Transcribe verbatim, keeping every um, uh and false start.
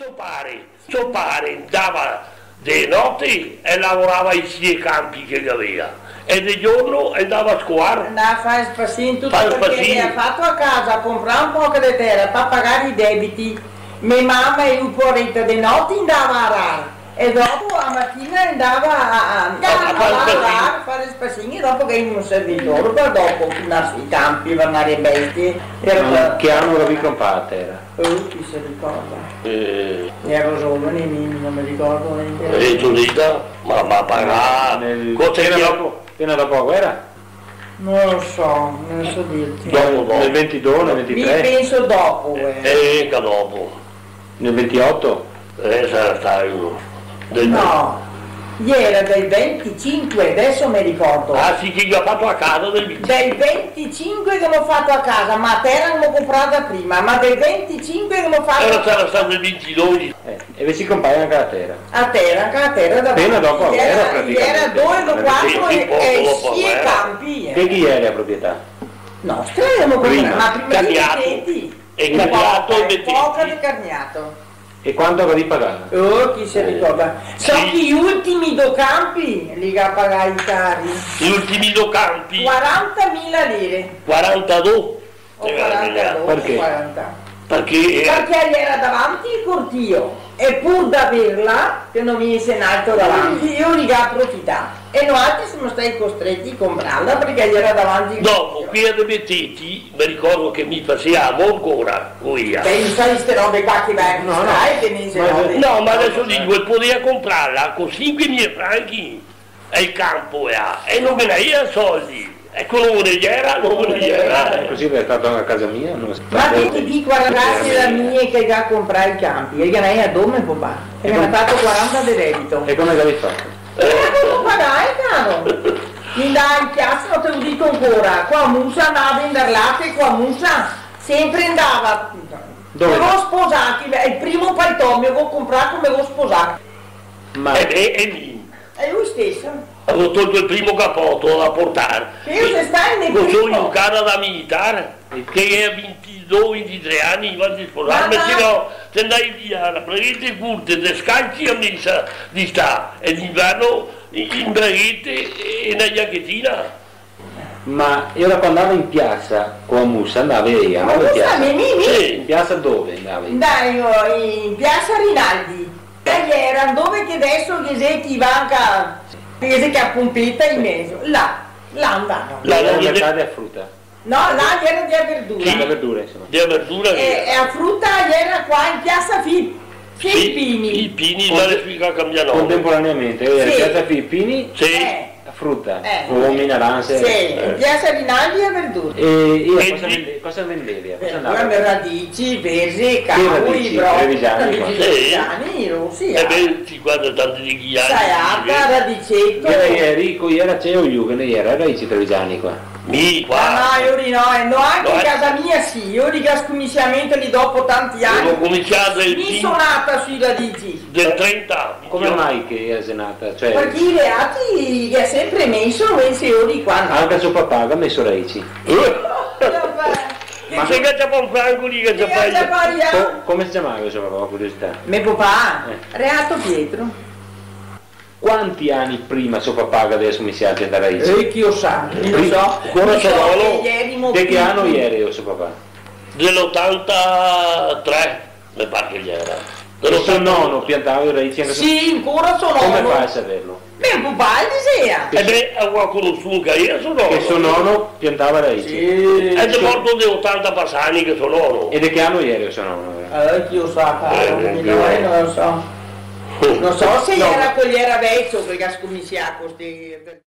So pare, so pare ndava de note e lavorava i sie campi che gavea, e de giorno ndava a scovar. Ndava a far el spasin, tuto parché el gavea fato a casa, comprà un poco de tera par pagar i debiti. Me mama e lu, poareta, de note ndava a arar, e dopo a matina ndava a, a, a, a far el spasin, far el spasin, e dopo che un servitor, par dopo ndar sui campi, par ndar e bestie. Ma che ano gavì comprà a tera? Oh, chi se ricorda? Eh. Ero giovane, mi, no me ricordo gnente. Eh, Giulieta, ma, ma parla. Nel, cosa che era dopo, pena dopo la guera? No lo so, no so dirte. Dopo, dopo. Nel ventidue, nel ventitré? Mi penso dopo, eh. Eh, che dopo. Nel ventioto? Eh, sarà stà uno. Del... No, iera del venticinque, deso me ricordo. Ah, sì, che i ga fato a casa del venticinque. Del venticinque che gavemo fato a casa, ma a tera gavemo comprada prima, ma del venticinque che gavemo fato... Alora sarà stà del ventidue. Eh, e ve si comprà anca a tera? A tera, anca a tera davanti. Pena dopo la guera, praticamente. Iera due, quatro e, e sie campi, eh. De chi iera la proprietà? Nostra, gavemo comprà, ma prima de Carniato. Venti. E Carniato, poca, poca de Carniato. E quanto gavì pagà? Oh, chi se ricorda? So che i ultimi do campi li ga pagai cari. I ultimi do campi? Quarantamila lire. Quarantadue? O quarantadue, parché? Quaranta. Parché, eh, parché iera davanti el cortio, e pur d'averla, che no vegnese un altro davanti, i li ga aprofità. E noaltri semo stati costreti a comprarla parché iera davanti el cortio. Dopo, quea de Beteti, me ricordo che mi fasea amor ancora co ea. Beh, no sai ste robe qua che va a... No, no. Che mi... No, ma deso digo, el podea comprarla co sinque mila franchi. E el campo, eh, e no ghe n'avea soldi. E co no ghe n'iera, no ghe n'iera, eh. Cusì xe stà a casa mia, no xe stà... Ma ti, ti digo, ragasi, la mia che ga comprà i campi, e ghe n'avea do me papà, e ghe n'à fato quaranta de debito. E come che gavì fato? E come pagai, caro? Ndava in piasa, no te lo digo ancora, co a musa ndava a vender late, co a musa, senpre ndava. Dove? Me go sposà, el primo paltò me go comprà co me go sposà. Ma... E beh, e mi? E lu steso. Gavevo tolto el primo capoto da portar. Che lu xe stà el primo. Co so incà da militar, che gavea vintidue, vintitré ani, prima de sposarme, se no, te ndavi via, la braghete curte, descalsi a mesa de istà, e d'inverno in, in braghete e na giachetina. Ma e ora, quando ndava in piasa co a musa, ndava ea, no? In piasa? Mi, mi, mi. Sì. In piasa dove ndava? Ndavo in piasa Rinaldi. E iera dove che deso ghe xe chi va anca, ghe xe che a pompeta in mezo. Là, là ndavo. Là, là, là, là, là, là, là, fruta. No, là iera de verdura. Sì. De verdura, insoma. De verdura. E, e a fruta iera qua in piasa Fi-, Filippini. Sì, Filippini, là, sui che ga cambià nome. Contemporaneamente, eh, sì. Piazza Filippini, sì. Eh. A fruta, eh, pomi, naranse. Sì, eh. Piazza Rinaldi a verdura. E, e cosa vende-, cosa vendeva? Cosa andava? Verdura, radici, verze, caui, brocoli, trevigiani, qua. Trevigiani, rosi, eh. E beh, sì, qua tanti de chi ani. Salata, radiceto. Che ne ieri, co iera ceo lu, che ne iera, radici trevigiani qua. Mi qua. Ah, no, mi no, eh, no, anca in casa mia sì, mi ga scominsià lì dopo tanti ani. Go scominsià el... Mi so nata sui radici. Del trenta. Come mai che xe nata? Cioè... Parché i reati i ga senpre meso, e se ori qua no. Anca so papà ga meso radici. Eh? Ma se ga ciapà un franco lì, che se fa? Co-, come se ciamava so papà, par curiosità? Me papà? Eh. Reato Pietro. Quanti ani prima so papà che deso mi se alza da radici? Eh, chi lo sa, mi no so. Ancora so nono? De che ano iera so papà? Del otantatré, me par che iera. E so nono piantava e radici anca so... Sì, ancora so nono. Come fa a saverlo? Me papà el disea. Eh beh, go conosuo anca mi so nono. Che so nono piantava radici. Sì. El xe morto de otanta pasa ani che so nono. E de che ano iera so nono? Eh, chi lo sa, caro, eh, mi no, eh, no lo so. No so se iera co el iera vecio che el ga scominsià co ste...